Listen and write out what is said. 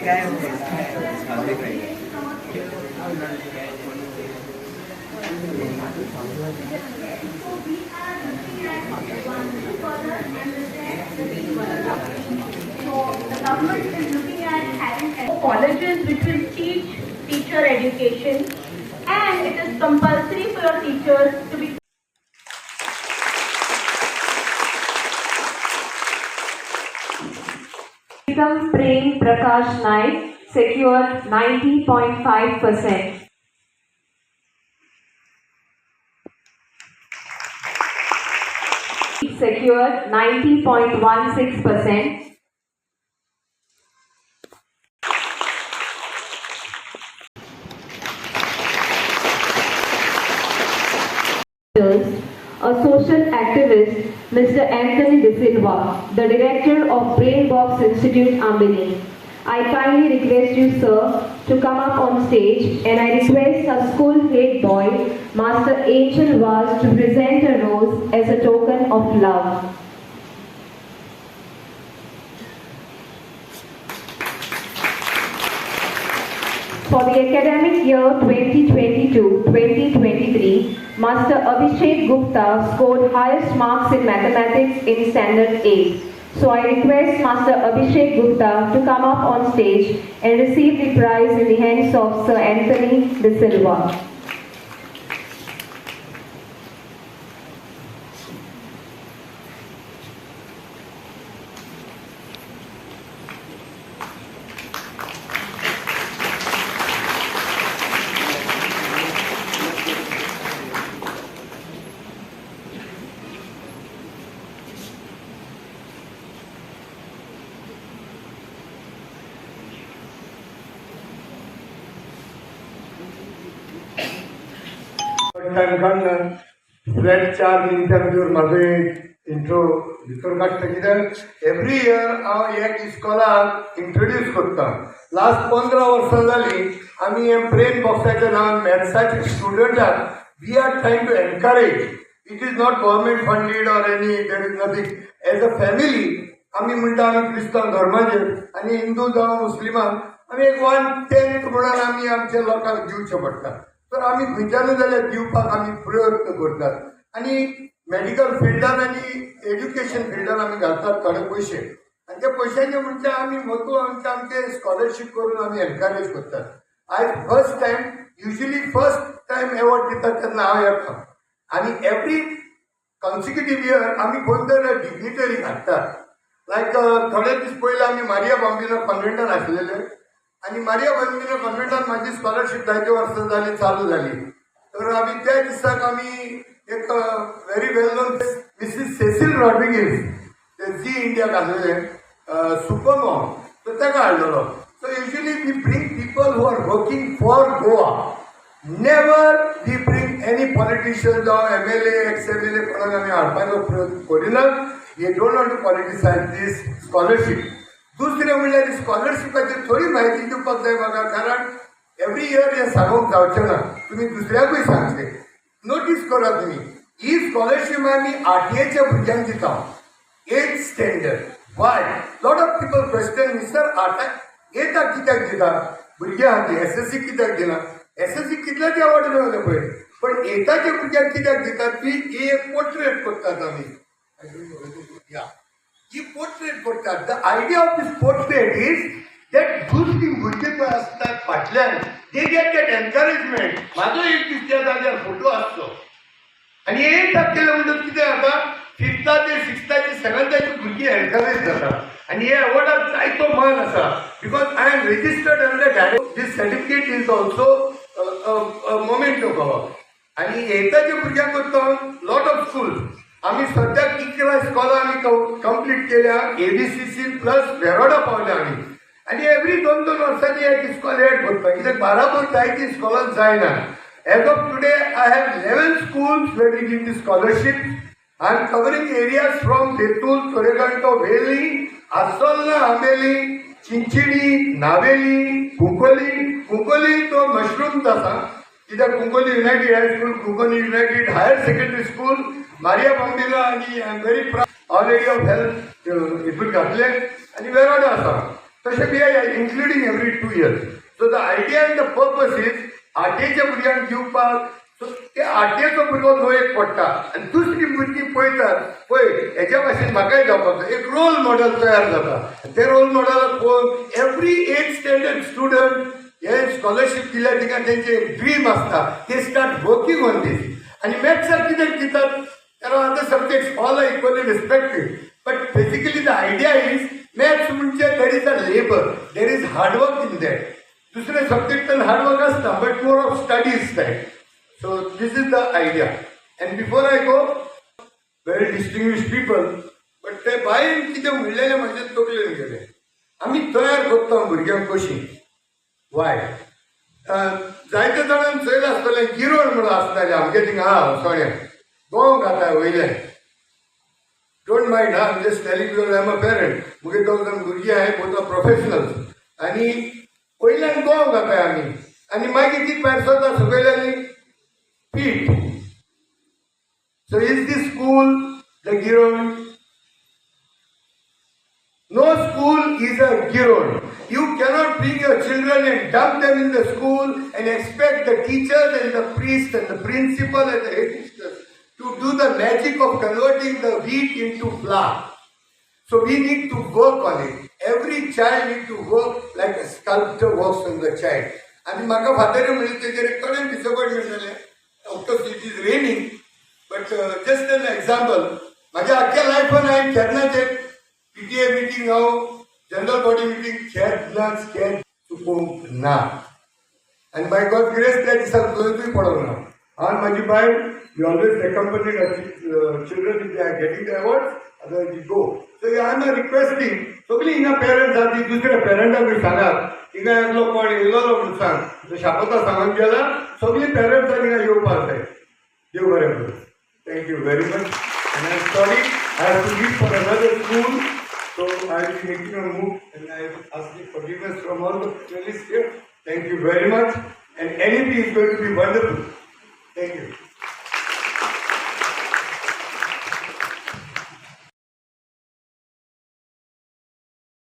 So we are looking at one scholar and the teacher. So the government is looking at having colleges which will teach teacher education, and it is compulsory for your teachers to be Pritam Prem Prakash Naik secured 90.5%. Secured 90.16%. A social activist, Mr. Anthony De Silva, the director of Brain Box Institute, Ambili. I kindly request you, sir, to come up on stage, and I request our school head boy, Master Angel Vaz, to present a rose as a token of love. For the academic year 2022-2023, Master Abhishek Gupta scored highest marks in mathematics in Standard 8. So I request Master Abhishek Gupta to come up on stage and receive the prize in the hands of Sir Anthony De Silva. Time काडना flat 4 मिनटां भितर म्हाजो एक intro भितर काडटा, कित्याक every year हांव एक इस्कॉलाक इंट्रोड्यूस करता. लास्ट 15 वर्सां जालीं आमी हे ब्रेन बॉक्साच्या नांवान मॅथ्साच्या स्टुडंटाक we are trying to encourage. It is not government funded or any, there is nothing. As a family आमी म्हणटा, आमी क्रिस्तांव धर्माचेर आनी हिंदू जावं मुस्लिमान आमी एक 1/10 म्हणून आमी आमच्या लोकांक दिवचें पडटा. तर आमी खंयच्यानूय जाल्यार दिवपाक आमी प्रयत्न करतात आनी मेडिकल फिल्डान आनी एज्युकेशन फिल्डान आमी घालतात थोडे पयशे आनी त्या पयशांचे म्हणजे आमी म्हत्व आमचे आमचे स्कॉलरशीप करून आमी एनकरेज करतात. आयज first time, usually first time award दितात तेन्ना हांव येता आनी एवरी कॉन्सिक्युटीव इयर आमी कोण तरी डिग्निटरी हाडटात. लायक थोडे दीस पयलीं आमी मारिया बाम्बिनो कॉन्वेंटान आसलेले आनी मारिया बाम्बिनो कॉन्वेंटान म्हाजी स्कॉलरशीप जायते वर्सां जाली चालू जाली. तर आमी त्या दिसाक आमी एक very well known Mrs. Cecil Rodrigues, ते झी इंडियाक आसलेले सुपर मॉम, तर ताका हाडलेलो. So usually we bring people who are working for Goa. Never we bring any politician जावं एमएलए, एक्स एमएलए, कोणाक आमी हाडपाचो प्रयत्न करिनात. We don't want to politicize this scholarship. दुसरें म्हणल्यार स्कॉलरशिपाचेर थोडी म्हायती दिवपाक जाय म्हाका, कारण एवरी इयर हें सांगूंक जावचें ना. तुमी दुसऱ्याकूय सांगचें. नोटीस करा तुमी, ही स्कॉलरशीप आमी आठयेच्या भुरग्यांक दिता, eighth standard. Why? Lot of people question me, "Sir, आठ एटाक कित्याक दिता भुरग्यां खातीर? एसएससी कित्याक दिना?" एसएससी कितल्याचे अवॉर्ड मेळ्ळे पळय, पण एटाच्या भुरग्यांक कित्याक दितात? ती ही एक पोर्ट्रेट करतात आमी. या ही पोर्ट्रेट करतात. The idea of this portrait is that दुसरी भुरगीं पळय आसतात फाटल्यान, they get that encouragement. म्हाजो एक दीस त्या जाग्यार फोटो आसचो. आनी एटाक केलें म्हणटकच कितें जाता, फिफ्ताचे, सिक्स्थाचे, सेवन्थाची भुरगीं एनकरेज जाता. आनी हे अवॉर्डाक जायतो मान आसा because I am registered under direct. This certificate is also memento of our. आनी एटाच्या भुरग्यांक करता लॉट ऑफ स्कूल. आमी सद्याक 11 इस्कॉलां आमी कंप्लीट केल्या, एबीसीसी प्लस वेरोडा पावल्या आमी. आनी एवरी दोन दोन वर्सांनी एक इस्कॉल एड करता, कित्याक बाराबर जायती इस्कॉलां जायना. As of today, I have 11 schools where we give the scholarship. I am covering areas from Betul, Toreganto, Veli, Assolna, Ambeli, Chinchini, Naveli, Cuncolim. Cuncolim तो मशरूम आसा, कित्याक Cuncolim United high school, Cuncolim United higher secondary school, Maria बांबिनो आनी I am very proud, Our Lady of Health हितून घातले आनी वेरोडा आसा. तशें we are including every 2 years. So the idea and the purpose is आठयेच्या भुरग्यांक दिवपाक. सो ते आठयेचो भुरगो णवेक पडटा आनी दुसरी भुरगीं पळयतात, पळय हेच्या भाशेन म्हाकाय जावपाक जाय. एक रोल मॉडल तयार जाता. ते रोल मॉडलाक पळोवन एवरी एथ स्टँडर्ड स्टुडंट हे स्कॉलरशीप दिल्या तिका तेंचे एक ड्रीम आसता. ते स्टार्ट वर्किंग ऑन these. आनी मॅथ्साक कितें दितात? There are other subjects, all are equally respected. But basically the idea is maths म्हणजे there is a labor, there is hard work in that. दुसरे सब्जेक्टान हार्ड वर्क आसता, but more of studies type. So this is the idea. And before I go, very distinguished people, but ते बायन कितें म्हणलेलें म्हाजे तकलेन गेलें. आमी तयार करता भुरग्यांक कशीं वाय जायते जाणांनी चोयलां आसतलें, गिरोण म्हणून आसतालें आमगे थिंगा. हा सगळें गोंव खाता वयलें. Don't mind, हा, just telling you, I am a parent. मुगे दोग जाण भुरगीं आहाय, बोथ are professionals. आनी वयल्यान गोंव घाताय आमी आनी मागीर ती पारसता सगळ्यांनी पीठ. So is the school the गिरोण? No school is a giron. You cannot bring your children and dump them in the school and expect the teachers and the priest and the principal and the headmistress to do the magic of converting the wheat into flour. So we need to work on it. Every child need to work like a sculptor works on the child. आनी म्हाका father म्हणलें तेजेर कडेन डिसपॉयंटमेंट जालें. Of course it is raining, but just an example. म्हाज्या आख्ख्या लायफान हांवें केन्नाच एक पीटीए मिटींग हांव जनरल बॉडी मिटींग केन्नाच केन्ना चुकोवंक ना. आनी बाय गॉड ग्रेस त्या दिसा खंयूय पडोंक ना. हांव आनी म्हाजी बायल, we always accompanied children if they are getting the awards, otherwise we go. So I am requesting सगळीं हिंगा पेरंट्स आहा ती दुसऱ्या पेरंटाकूय सांगात. हिंगा एकलो कोण येयलेलो म्हणून सांग, तो शापोता सांगून गेला. सगळीं पेरंट्सांनी हिंगा येवपाक जाय. देव बरें करूं. Thank you very much and I am sorry, I have to leave for another school. So I will be making a move and I am asking forgiveness from all the panelists here. Thank you very much. And NEP is going to be wonderful. Thank you.